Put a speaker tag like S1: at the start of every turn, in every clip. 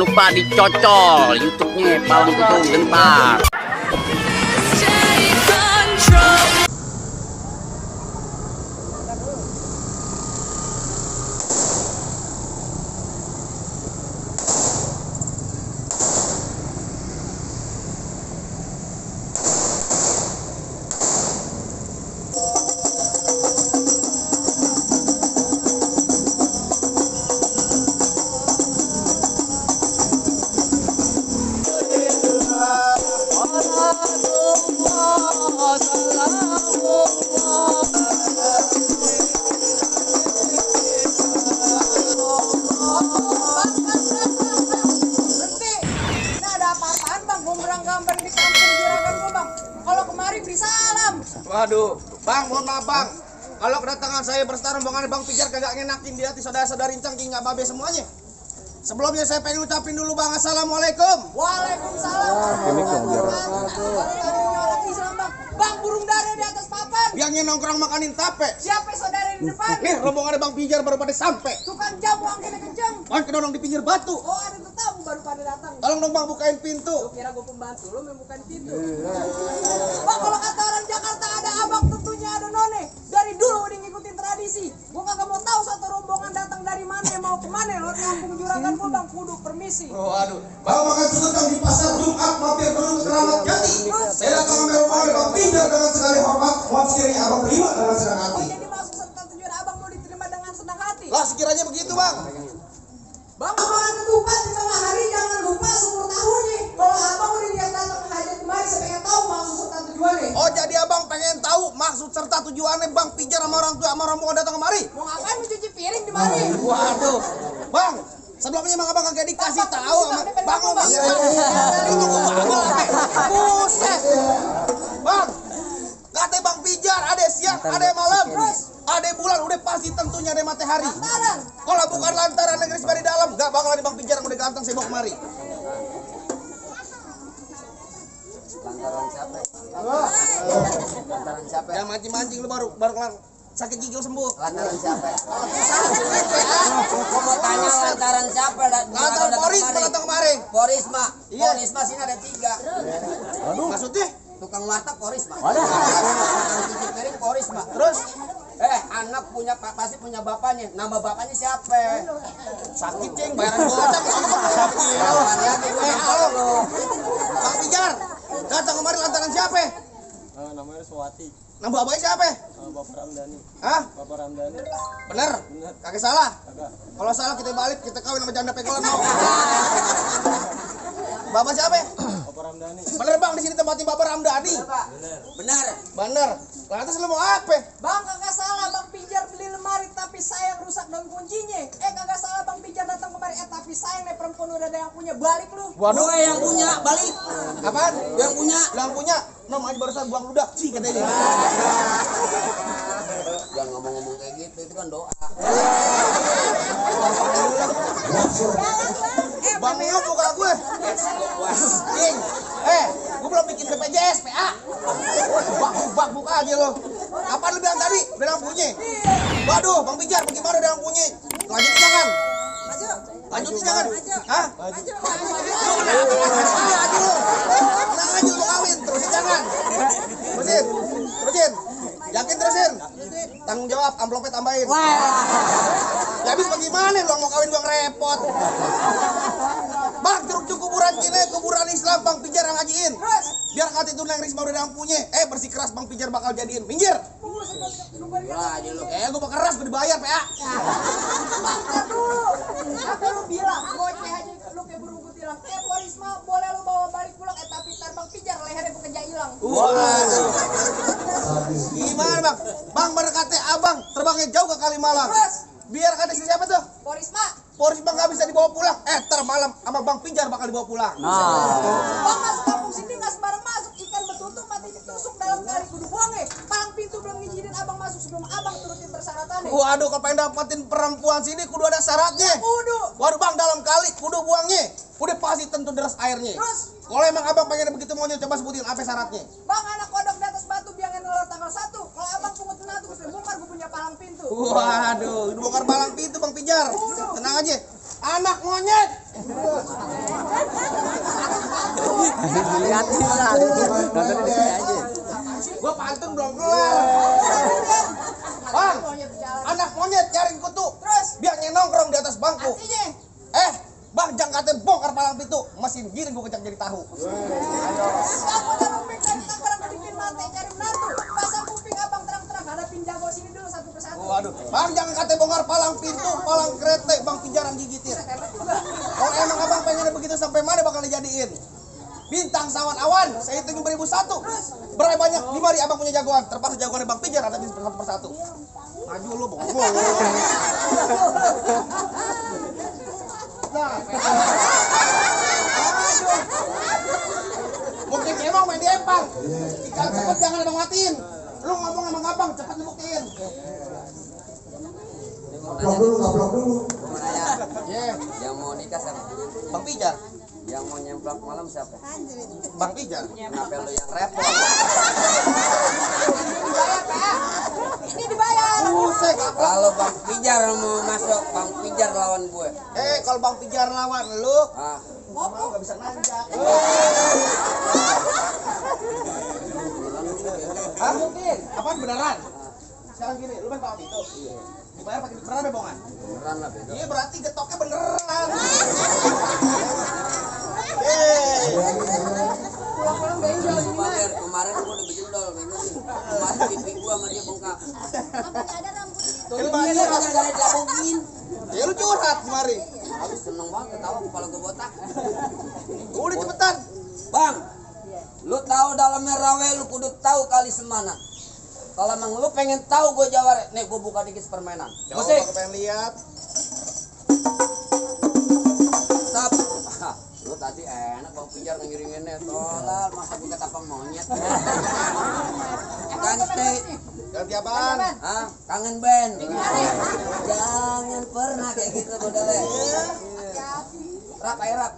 S1: lupa dicocol YouTube-nya Palang Kutu Gentar.
S2: Waduh, Bang, mohon maaf Bang. Kalau kedatangan saya bersetar rombongan Bang Pijar kagak ngenakin di hati saudara-saudari cangking nggak babe semuanya. Sebelumnya saya pengen ucapin dulu Bang, assalamualaikum.
S3: Waalaikumsalam. Bang, burung dara di atas papan.
S2: Yang nongkrong makanin tape.
S3: Siapa saudara di depan?
S2: Nih, rombongan Bang Pijar baru pada sampai.
S3: Tukang jamu angkanya kenceng.
S2: Kan kedorong di pinggir batu.
S3: Oh, ada tamu baru pada datang.
S2: Tolong dong Bang bukain pintu.
S3: Lu kira gue pembantu, lu membukain pintu. Bang, kalau kata orang Jakarta ada abang, tentunya ada none. Dari dulu udah ngikutin tradisi. Gue kagak mau tahu satu rombongan datang dari mana mau kemana. Lo kampung juragan gue Bang, kudu permisi.
S2: Oh, aduh. Bang makan sedang di pasar Jumat mampir dulu ke Keramat Jati. Saya datang ambil rombongan Bang Pijar dengan segala hormat. Mohon sekiranya abang terima dengan senang hati.
S3: Oh, jadi maksud serta tujuan abang mau diterima dengan senang hati.
S2: Lah sekiranya begitu Bang.
S3: Bang, makan ketupat di tengah hari jangan lupa syukur tahunnya. Kalau abang udah niat datang hajat kemari, saya pengen tahu maksud serta tujuannya.
S2: Oh, jadi abang pengen tahu maksud serta tujuannya Bang Pijar sama orang tua sama rombongan datang kemari?
S3: Mau ngapain mencuci piring di mari?
S2: Waduh, Bang, sebelumnya emang abang kagak dikasih tahu sama Bang lo Bang. Buset, Bang, kata Bang Pijar ada siang, ada malam, ada bulan, udah pasti tentunya ada matahari.
S3: Lantaran.
S2: Kalau bukan lantaran negeri sebelah di dalam, gak bakal ada Bang Pijar yang udah ganteng saya bawa kemari.
S4: Lantaran siapa? Lantaran siapa?
S2: Jangan mancing-mancing lu baru kelar sakit gigi lu sembuh.
S4: Lantaran siapa? Aku mau tanya lantaran siapa?
S2: Lantaran Poris datang kemari.
S4: Porisma.
S2: Iya.
S4: Porisma sini ada 3.
S2: Maksudnya?
S4: Tukang warteg Porisma. Tukang cuci piring Porisma.
S2: Terus?
S4: Anak punya pasti punya bapaknya. Nama bapaknya siapa?
S2: Sakit ceng, bayaran gocap sakit. Halo. Bang Pijar, datang kemari lantaran siapa?
S5: Namanya Suwati.
S2: Nama bapaknya siapa?
S5: Bapak Ramdhani.
S2: Hah?
S5: Bapak Ramdhani.
S2: Bener? Kagak salah?
S5: Kagak.
S2: Kalau salah kita balik, kita kawin sama janda pekolan mau. Bapak siapa?
S5: Bapak Ramdhani.
S2: Bener Bang, di sini tempatin Bapak Ramdhani.
S4: Benar.
S2: Bener. Lantas lu mau apa?
S3: Bang, kagak salah Bang Pijar beli lemari tapi sayang rusak daun kuncinya. Kagak salah Bang Pijar datang kemari, tapi sayang nih perempuan udah ada yang punya, balik lu.
S2: Waduh.
S4: Gue yang punya balik.
S2: Apaan?
S4: Yang punya.
S2: Yang punya. Nom aja barusan buang ludah. Sih katanya.
S4: Jangan ngomong-ngomong kayak gitu, itu kan doa.
S2: Bang Neo buka gue. King. Gue belum bikin BPJS, PA. Bak buka aja lo. Apa lu bilang tadi? Udah yang punya. Waduh, Bang Pijar bagaimana udah yang punya? Lanjutin jangan. Lanjutin jangan. Hah? Maju lu. Tenang aja lu kawin, terusin jangan. Terusin. Yakin terusin? Tanggung jawab, amplopnya tambahin. Ya habis bagaimana lu mau kawin gua repot. Bang, curug kuburan Cina, kuburan Islam Bang Pijar yang ngajiin. Biar kata itu neng Risma udah yang punya. Bersikeras Bang Pijar bakal jadiin. Minggir.
S4: Wah, aja lu.
S2: Gue bakal keras, gue dibayar PA.
S3: Aduh, apa lu bilang? Goceh aja lu kayak burung kutilang. Porisma boleh lu bawa balik pulang, tapi ntar Bang Pijar lehernya bekerja hilang.
S2: Waduh. Gimana Bang? Bang berkata abang terbangnya jauh ke Kalimalang. Biar kata siapa tuh? Porisma nggak bisa dibawa pulang. Ntar malam sama Bang Pijar bakal dibawa pulang.
S3: Bang, masuk kampung sini nggak sembarang masuk. Ikan betutuk mati ditusuk dalam kali kudu buangnya. Palang pintu belum ngizinin abang masuk sebelum abang turutin persyaratannya.
S2: Waduh, kalau pengen dapetin perempuan sini kudu ada syaratnya.
S3: Kudu.
S2: Waduh Bang, dalam kali kudu buangnya. Udah pasti tentu deras airnya.
S3: Terus?
S2: Kalau emang abang pengen begitu maunya, coba sebutin apa syaratnya.
S3: Bang, anak kodok di atas batu biangin nelor tanggal 1. Kalau abang pungut menatu gue bongkar, gue punya palang pintu.
S2: Waduh, ini bongkar palang pintu Bang Pijar. Tenang aja. Anak monyet.
S1: Liatin lah. Nonton di sini aja.
S2: Gua pantun belum kelar. Bang, anak monyet nyaring kutu.
S3: Terus
S2: Biarnya nongkrong di atas bangku.
S3: artinya
S2: Bang, jangan katanya bongkar palang pintu. Mesin giring gua kecak jadi tahu.
S3: aku punya kuping dan tangkaran bikin mati cari menantu. Pasang kuping abang terang-terang hadapin jago sini dulu satu persatu.
S2: Waduh, Bang jangan katanya bongkar palang pintu, palang kereta, Bang pijaran gigitin. Kalau emang abang pengennya begitu sampai mana bakal dijadiin? Bintang sawan awan, saya hitungin beribu satu. Berapa banyak? 5 abang punya jagoan. Terpaksa jagoannya Bang Pijar ada satu persatu. Maju lu, bongkar. Nah, mungkin emang main di empang. Ikan cepet jangan abang matiin. Lu ngomong sama abang cepet ngebuktiin.
S1: Goblok dulu. Mau nanya.
S2: Yeah.
S1: Yang mau nikah siapa?
S2: Bang Pijar,
S1: Yang mau nyemplak malam siapa?
S2: Bang Pijar.
S1: Kenapa lu yang repot?
S3: Dibayar Pak. Ini dibayar.
S2: Buset.
S1: Kalau Bang Pijar mau masuk, Bang Pijar lawan gue.
S2: Kalau Bang Pijar lawan lu,
S1: Ah,
S2: mau nggak bisa nanjak. Hah? Mungkin. Apaan beneran? Sekarang gini, lu main Pak itu. Dibayar pakai beneran apa bohongan?
S1: beneran lah beda.
S2: Iya berarti getoknya beneran.
S3: Pulang-pulang gak enjoy ini mah.
S1: Kemarin gua udah bejendol, minggu ini. Kemarin pipi gua sama dia bengkak.
S2: Ini banyak.
S1: Ada dilabuhin.
S2: Ya lu curhat kemari.
S1: Habis seneng banget ketawa kepala gua botak.
S2: Udah cepetan.
S1: Bang, lu tahu dalamnya rawe lu kudu tahu kali semana. Kalau emang lu pengen tahu gue jawab, nih gue buka dikit permainan.
S2: Musik. Pengen lihat.
S1: Stop. Lu tadi enak Bang Pijar ngiringinnya, tolal masa gue ketapang monyet. Ganti.
S2: Ganti apaan?
S1: Hah? Kangen band. Jangan pernah kayak gitu modelnya. Rap ayo rap.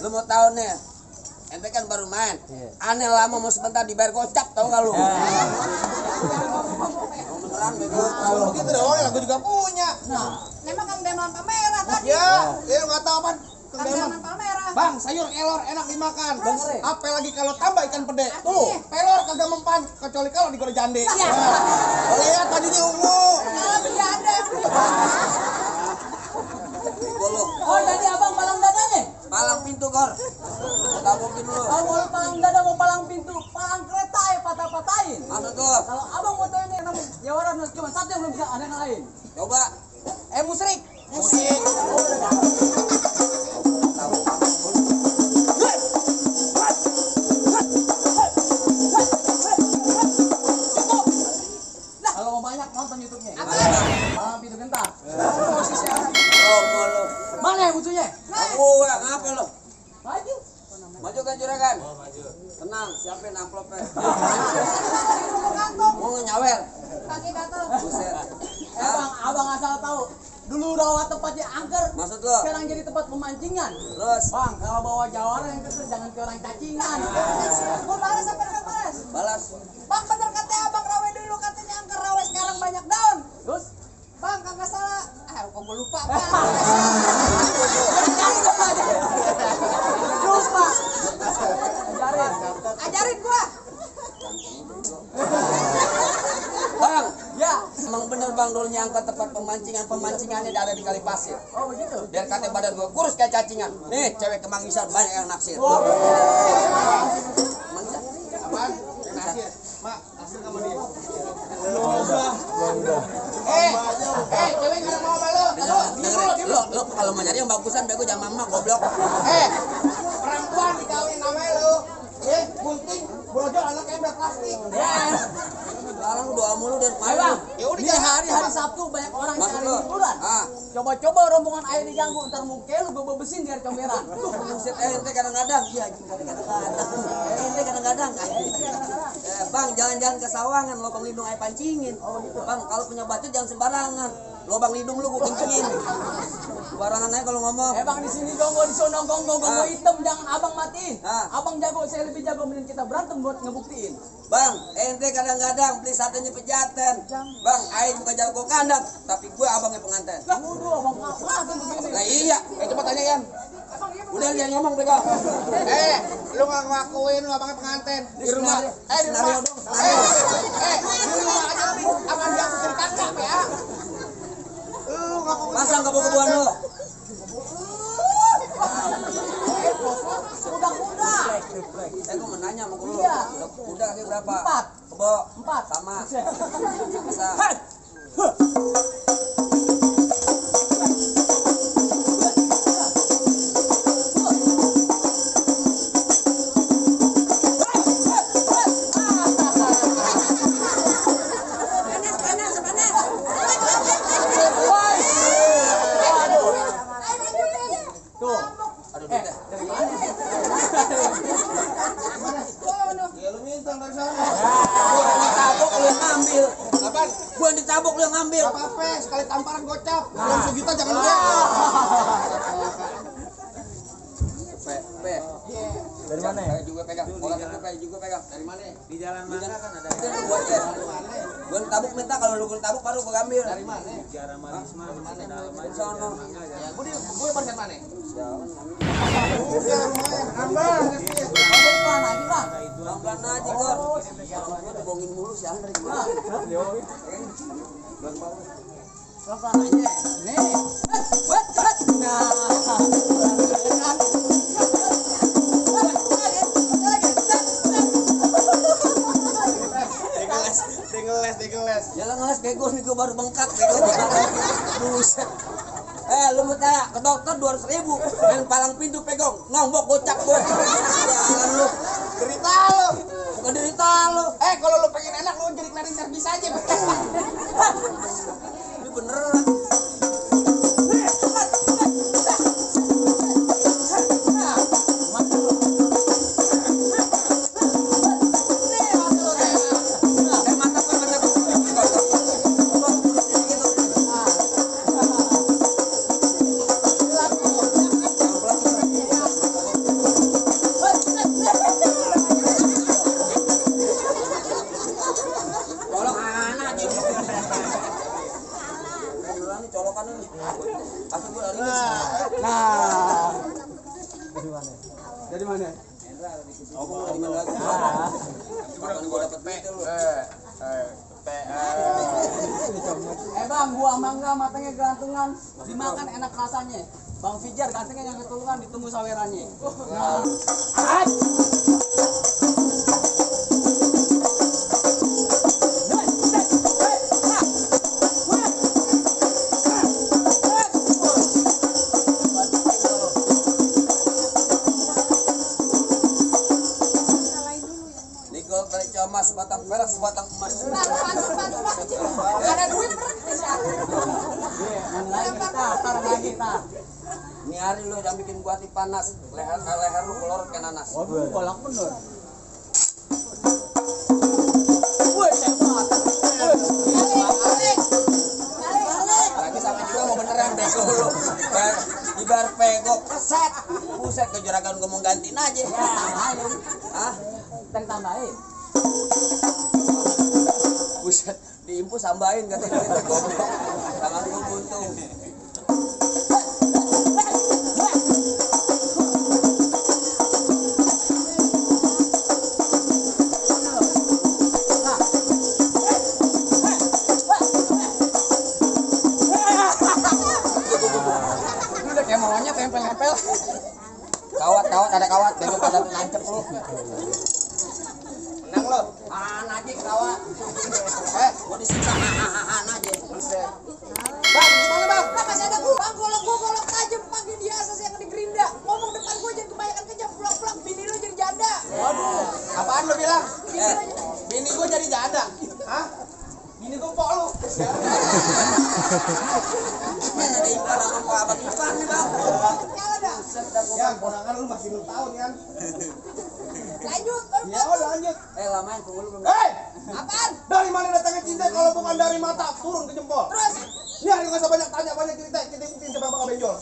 S1: Lu mau tahu nih, ente kan baru main. Aneh lama mau sebentar dibayar gocap, tahu gak lu? Mau beneran bego.
S2: Kalau begitu doang ya, gue juga punya.
S3: Memang Kang Denon Palmerah tadi.
S2: Ya, lu nggak tahu apaan?
S3: Kang Denon Palmerah.
S2: Bang, sayur elor enak dimakan. Apalagi kalau tambah ikan pede. Tuh, pelor kagak mempan kecuali kalau digoreng jande. Lihat tadinya ungu.
S3: Kalau berjanda.
S1: Bego lu.
S3: Oh, jadi abang palang dadanya?
S1: Palang pintu kor. Tabokin dulu.
S3: Kalau mau palang dada mau palang pintu, palang kereta ya patah-patahin.
S1: Masuk tuh.
S3: Kalau abang mau tahu ini namanya jawaran cuma satu yang belum bisa, ada yang lain.
S1: Coba.
S3: Musrik.
S2: Musik.
S3: Nah, kalau mau banyak nonton YouTube-nya. Palang pintu gentar.
S1: Romo lu.
S3: Mana yang musuhnya?
S1: Aku ya, ngapa lu?
S3: Maju.
S1: Maju kan juragan? Tenang, siapin amplopnya.
S3: Kantong.
S1: Mau nyawer.
S3: Kaki gatel.
S1: Buset.
S3: Abang asal tahu. Dulu rawa tempatnya angker.
S1: Maksud lu?
S3: Sekarang jadi tempat pemancingan.
S1: Terus
S3: Bang, kalau bawa jawara yang kecil jangan ke orang cacingan. Mau balas apa enggak balas?
S1: balas.
S3: Bang, bener kata abang rawe dulu katanya angker rawe sekarang banyak daun. Terus? Bang, kagak salah. Kok gue lupa, Bang. Ajarin coba aja. Lupa. Ajarin gua.
S1: Bang,
S3: Ya.
S1: emang bener Bang dulunya angkat tempat pemancingannya ada di Kali Pasir.
S3: Oh, begitu.
S1: Biar katanya badan gua kurus kayak cacingan. Nih, cewek kemangisan banyak yang naksir. Mangisan.
S2: Apaan? Nasir. Mak, nasir sama dia. Cewek nggak mau sama lo.
S1: Dengerin, lo kalau mau nyari yang bagusan bego jangan mama goblok.
S2: Perempuan dikawin namanya lo. Gunting, brojol anak ember plastik.
S1: Sekarang lu doa mulu dari
S3: Ayo, Bang.
S1: kemarin.
S2: Ya udah
S3: Ini
S2: jangan.
S3: hari Sabtu banyak orang
S1: Maksud
S3: cari
S1: lo?
S3: hiburan.
S1: Ah,
S3: Coba-coba rombongan ayah diganggu, ntar muka lu gue bebesin biar comberan.
S1: Buset, ente kadang-kadang. Iya, kadang-kadang. Ente kadang-kadang. Bang, jalan-jalan ke sawangan, lubang lindung air pancingin. Bang, kalau punya batu jangan sembarangan. Lubang lindung lu gue kencingin. Sembarangan aja kalau ngomong.
S3: Bang di sini gonggo, di sono gonggo hitam, jangan abang matiin.
S1: Ah.
S3: Abang jago, saya lebih jago, mending kita berantem buat ngebuktiin.
S1: Bang, ente kadang-kadang beli satenya pejaten. Bang, aing bukan jago kandang, tapi gue abangnya pengantin.
S3: Waduh, abang ngapain begini?
S1: Nah iya, coba tanya Yan. Udah jangan ngomong bego.
S2: Lu nggak ngakuin lu abangnya pengantin di rumah. Di rumah. Di rumah aja lu abang diangkutin kakak ya. Lu ngakuin.
S1: Pasang kebo-keboan lu.
S3: Kuda-kuda.
S1: Gue mau nanya sama lu.
S3: Iya.
S1: Udah kaki berapa?
S3: 4.
S1: Kebo.
S3: 4.
S1: Sama. Bisa. Aduh, deh.
S2: Ya lu minta dari sana.
S1: Gua ditabok lu yang ngambil.
S2: Apaan?
S1: Gua ditabok lu yang ngambil.
S2: Gak apa-apa, sekali tamparan gocap. Belum segitu jangan lupa.
S5: Dari mana ya?
S1: Saya juga pegang. Bola saya juga pegang. Dari mana?
S5: Di jalan mana kan ada.
S1: Gua aja. Gua ditabok minta, kalau lu ditabok baru gua ambil. Dari mana?
S5: Jarah manisma mana dalam
S1: Di sono.
S2: Ya, gue persen mana?
S1: Pelan-pelan aja, Gor. Gua dibohongin mulu sih dari kemana.
S3: Pelan-pelan aja. Nih.
S2: Degeles.
S1: Jangan ngeles bego nih, gua baru bengkak bego. Buset. Lu mau tanya ke dokter 200.000, main palang pintu pegong, ngombok gocap gua. Jangan lu.
S2: Derita lu.
S1: Bukan derita lu.
S2: Kalau lu pengen enak lu jadi cleaning service aja.
S1: Ini beneran. Tolong anak aja. Beneran nih colokan nih. Asal gua hari ini.
S3: Nah.
S5: Dari mana?
S1: Dari mana lagi? Makan gua dapet duit lu.
S3: Bang, buah mangga matangnya gelantungan, dimakan enak rasanya. Bang Fijar gantengnya yang ketulungan, ditunggu sawerannya.
S1: Nikol balik emas, batang perak, sebatang emas.
S3: Ada duit praktis ya. Taruh lagi kita.
S1: Ini hari lu udah bikin gua hati panas. Leher lu kelorot ke nanas.
S3: Waduh, kolak bener. Wih, hebat.
S1: Lagi sama juga mau beneran bego lu. Ibar pegok, keset. Buset, ke juragan gua mau gantiin aja. Hah?
S3: Kita tambahin.
S1: Buset, diimpus sambahin katanya duitnya goblok. Tangan gua buntung.
S3: Lu udah kayak maunya tempel-tempel.
S1: Kawat, ada kawat, bego pada nancep lu.
S2: Menang lu.
S1: Aja kawat. Gua disiksa aja. Buset.
S2: Bang, gimana bang?
S3: Bang, masih ada gua. Bang, golok tajam panggil dia asas yang di gerinda. Ngomong depan gua jangan kebanyakan kejam, pulang-pulang bini lu jadi janda.
S2: Waduh, apaan lu bilang? Bini gua jadi janda. Hah? Bini gua pok lu.
S1: Main ada ipar
S2: Ya, ponakan lu masih 6 tahun kan?
S3: Lanjut,
S2: Ya, oh lanjut.
S1: Lamain tunggu lu belum.
S3: apaan?
S2: Dari mana datangnya cinta kalau bukan dari mata turun ke jempol?
S3: Terus
S2: Ya, nggak usah banyak tanya, banyak cerita. Kita ikutin siapa yang bakal benjol.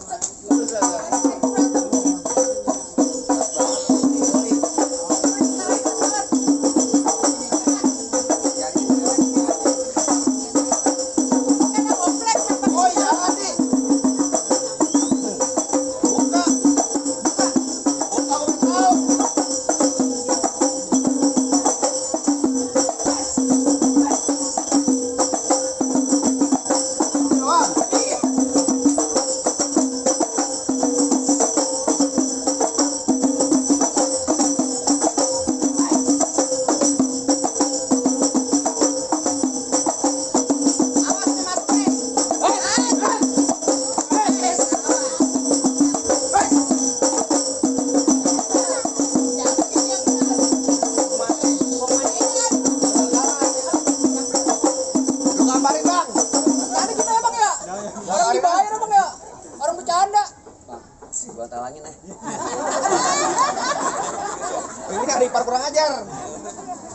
S2: Oh iya, adik. Buka. Buka, tahu. Lu gambarin, Bang.
S3: Tadi kita ya bang ya? Orang dibayar bang ya? Orang bercanda.
S1: Gua talangin
S2: Ini hari par kurang ajar.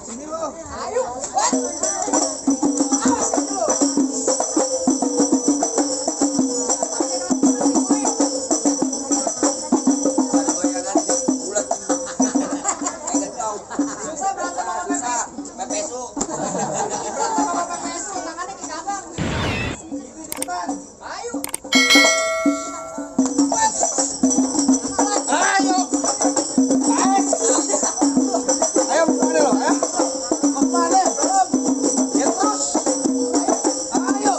S2: Sini lu.
S3: Ayo, what? Awas dulu.
S1: Bulat. Kau.
S3: Susah berantem sama
S1: Bisa. Pepesu.
S3: berantem sama PPS, tangannya ke gagang. Ayo.
S2: Ayo. Ayo kemana lo? Kemana? Belum. Ya terus. Ayo.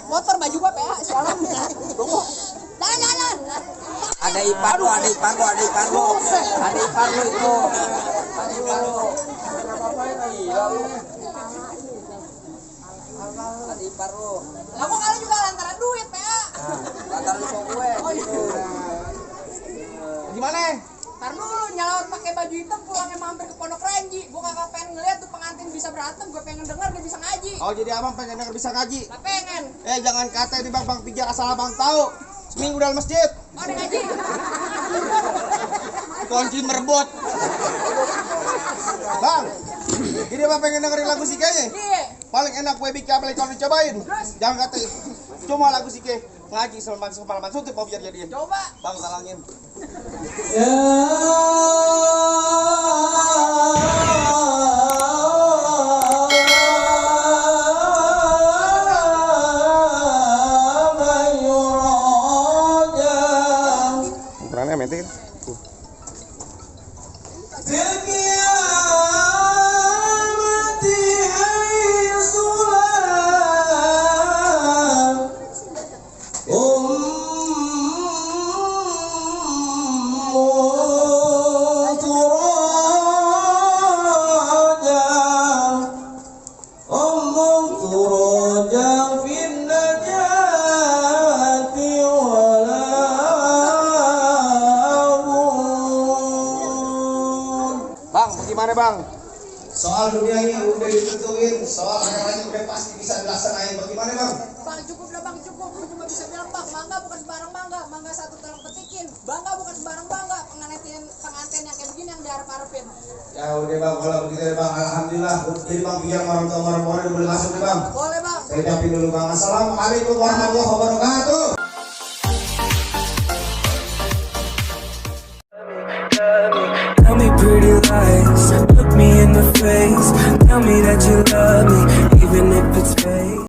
S3: Motor baju gua PA sekarang. Jangan.
S1: Ada ipar lo itu. Ada ipar lo.
S3: Aku kali juga lantaran duit PA.
S1: Kata lu kok gue.
S3: Oh iya.
S2: Gimana?
S3: Ntar dulu nyalaut pakai baju hitam pulangnya mampir ke Pondok Renji. Gua kagak pengen ngeliat tuh pengantin bisa berantem, gua pengen denger dia bisa ngaji.
S2: Oh jadi abang pengen denger bisa ngaji?
S3: Gak pengen.
S2: Jangan kata ini bang pijar asal abang tahu. Seminggu dalam masjid.
S3: Oh dia ngaji.
S2: Kunci merebut. Bang, ini abang pengen dengerin lagu Sike nya?
S3: Iya.
S2: Paling enak gue bikin apalagi kalau dicobain. Jangan kata cuma lagu Sike ngaji semalaman suntuk mau biar jadian.
S3: Coba.
S2: Bang talangin. Ukurannya metik. Bang, bagaimana bang? Soal dunia ini udah ditentuin, soal acaranya udah pasti bisa dilaksanain. Bagaimana bang?
S3: Bang cukup lah bang cukup. Lu cuma bisa bilang bang mangga bukan sembarang mangga. Mangga satu tolong petikin. Bangga bukan sembarang bangga. Pengantin yang kayak begini yang diharap-harapin.
S2: Ya udah bang, kalau begitu ya bang, alhamdulillah. Jadi bang biar orang tua orang boleh langsung deh bang.
S3: Boleh bang.
S2: Saya ucapin dulu bang. Assalamualaikum warahmatullahi wabarakatuh.
S6: Tell me pretty lies, look me in the face. Tell me that you love me, even if it's fake.